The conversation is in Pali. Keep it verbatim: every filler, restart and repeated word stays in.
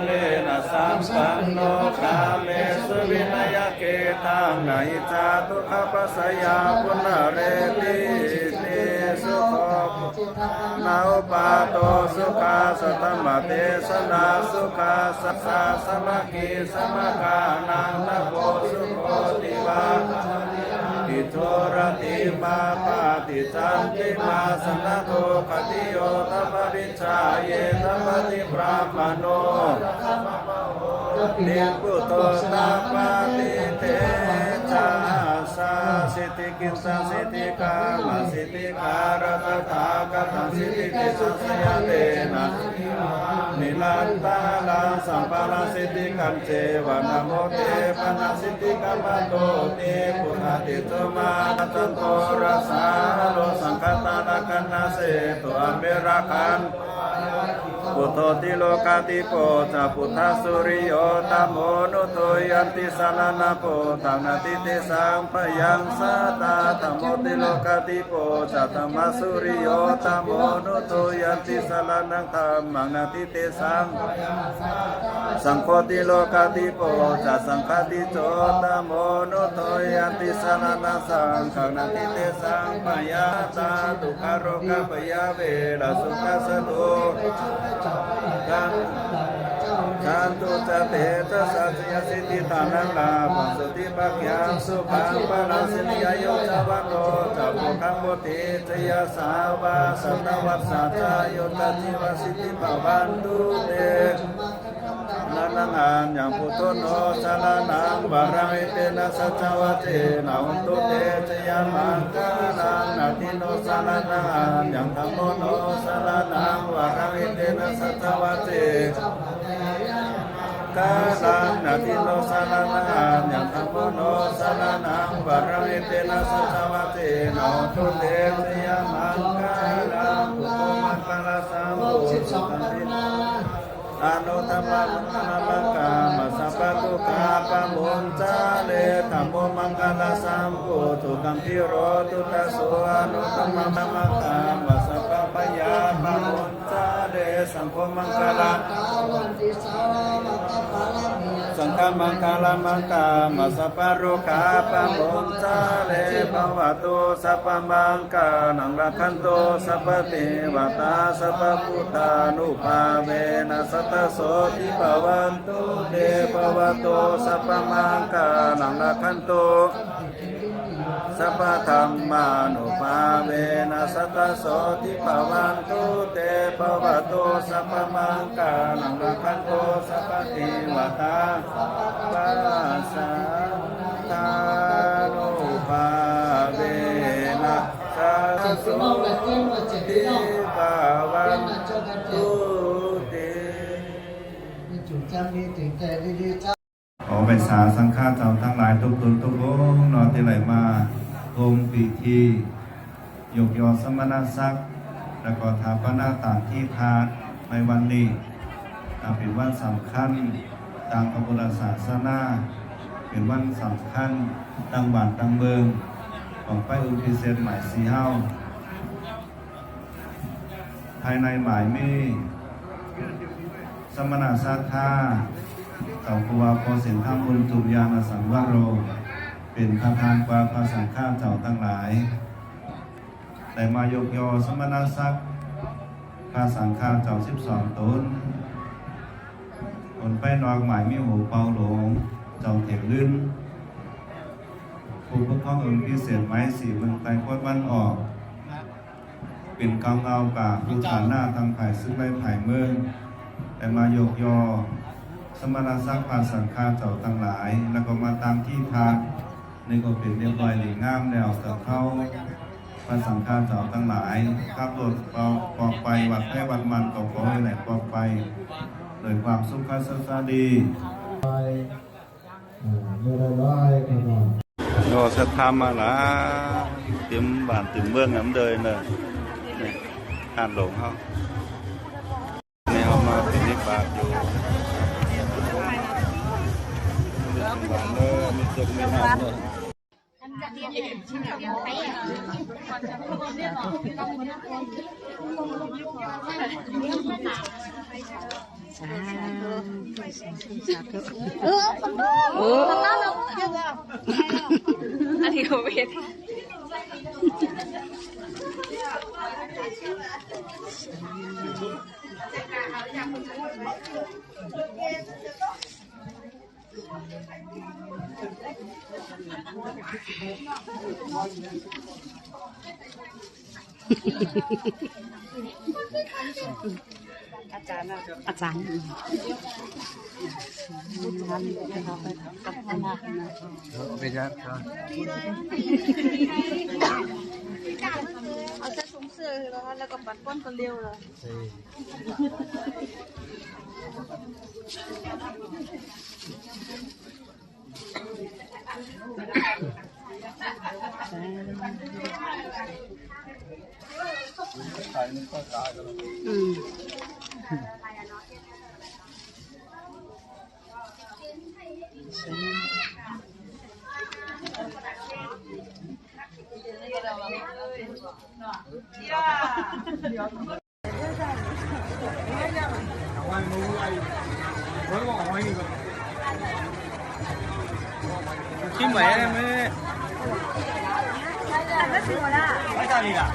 Nena sampanno kāmesu vineyya gedhaṃ, na hi jātu gabbhaseyyaṃ punaretīti. Sukho na uppādo, sukhā saddhammadesanā, sukhā saṅghasamaggī, samaggānaṃ tapo sukho. Divā cariyā paṭijo rati, mā pāṭiccantimā sannaddho, khattiyo tapati jhāyena paribrāhmaṇo, buddho tapati tejasā. Siddhi cittaṃ siddhikammaṃ siddhikārasatāgataṃ, siddhitejassayantena nirantaraṃ, samparaṃ siddhitaṃ ceva namo te panasiddhikammanto ti. Buddhatejo mahāpajjhanto rājā haro, saṅghassatāra gaṇaseṭṭho averakkhanto buddho tilokadhippo ca, buddhasūriyo dhammo nu dvayantī saraṇaṃ buddhaṃ, natthi tesaṃ bhayaṃ satthā. Dhammo tilokadhippo ca, dhammasūriyo dhammo nu dvayantī saraṇaṃ dhammaṃ, natthi tesaṃ bhayaṃ satthā. Saṅgho tilokadhippo ca, saṅghatijo dhammo nu dvayantī saraṇaṃ saṅghaṃ, natthi tesaṃ bhayaṃ satthā. Dukkharogabhayā verā sokā sattu jantu ca tejasā, jayasiddhi dhanaṃ lābhaṃ sotthi bhāgyaṃ sukhaṃ balaṃ, siri āyu ca vaṇṇo ca bhogaṃ vuḍḍhī ca yasavā, satavassā ca āyū ca jīvasiddhī bhavantu te. Saraṇaṃ aññaṃ buddho no saraṇaṃ varaṃ, etena saccavajjena hotu te jayamaṅgalaṃ. Natthi no saraṇaṃ aññaṃ, dhammo no saraṇaṃ varaṃ, etena saccavajjena jayamaṅgalaṃ. Natthi no saraṇaṃ aññaṃ, dhammo no saraṇaṃ varaṃ, etena saccavajjena hotu te jayamaṅgalaṃ. Buddho maṅgalasambhūto, anuttamo maṅgalamāgamma, sabbadukkhā pamuñcare. Dhammo maṅgalasambhūto, gambhīro duddaso, anuttamo maṅgalamāgamma, sabbabhayā pamuñcare. Saṅgho maṅgalam saṅgho maṅgalamāgamma, sabbarogā pamuñcare. Bhavatu sabbamaṅgalaṃ, rakkhantu sabbadevatā, sabbabuddhānubhāvena sadā sotthī bhavantu te. Bhavatu sabbamaṅgalaṃ, rakkhantu sabbadhammānubhāvena sadā sotthī bhavantu te. Bhavatu sabbamaṅgalaṃ, rakkhantu sabbadevatā, sabbasaṅghānubhāvena sadā sotthī bhavantu te. ขอไหว้สาสังฆาเจ้าทั้งหลายทุกตนทุกองค์เนาะ ที่ได้มาร่วมพิธียกยอสมณศักดิ์ แล้วก็ถาปนาสถานที่พระในวันนี้ อ่า เป็นวันสำคัญทางพระพุทธศาสนา เป็นวันสำคัญต่างบ้านต่างเมือง ของไปอุทิศเสร็จหมายสีเฮา ภายในหมายมีสมณะศรัทธา เจ้าครูบาพ่อเส้นทางบุญ จุมญาณสังวโร เป็นประธานกว่าพระสังฆาเจ้าทั้งหลาย ได้มายกยอสมณศักดิ์พระสังฆาเจ้าสิบสองตน ตนไปนอกหมายมีโหเปาหลวง เจ้าเถรลื่น ผู้ปกครององค์พิเศษหมายสี่เมืองไทยโคตรวันออก เป็นกองเอากาผู้ฐานะทางฝ่ายซึ่งได้ฝ่ายเมือง แต่มายกยอสมณศักดิ์พระสังฆาเจ้าทั้งหลาย แล้วก็มาตามที่ทาง นี่ก็เป็นเรียบร้อยดีงามแล้ว แต่เขาพระสังฆาเจ้าทั้งหลาย ขับรถปอกไปวัดไทยวัดมันก็ขอให้ได้ปอกไป โดยความสุขสวัสดี เนาะ ศรัทธามาหลาย เต็มบ้านเต็มเมืองนำเด้อเนาะ นี่ ทานหลวงเฮา นี่เฮามาบิณฑบาตอยู่ มีโชคมีลาภเด้อ เ สาธุ สาธุ สาธุ เออ ขอโทษ โอ้ ขอโทษ อันนี้ก็เป็น อาจารย์อะ อาจารย์ เอาไปจ้ะ เอาใส่ถุงเสื้อแล้ว แล้วก็ปัดก้นคนเดียวเลย อืม ชิมไหวไหม ไม่ได้ดีล่ะ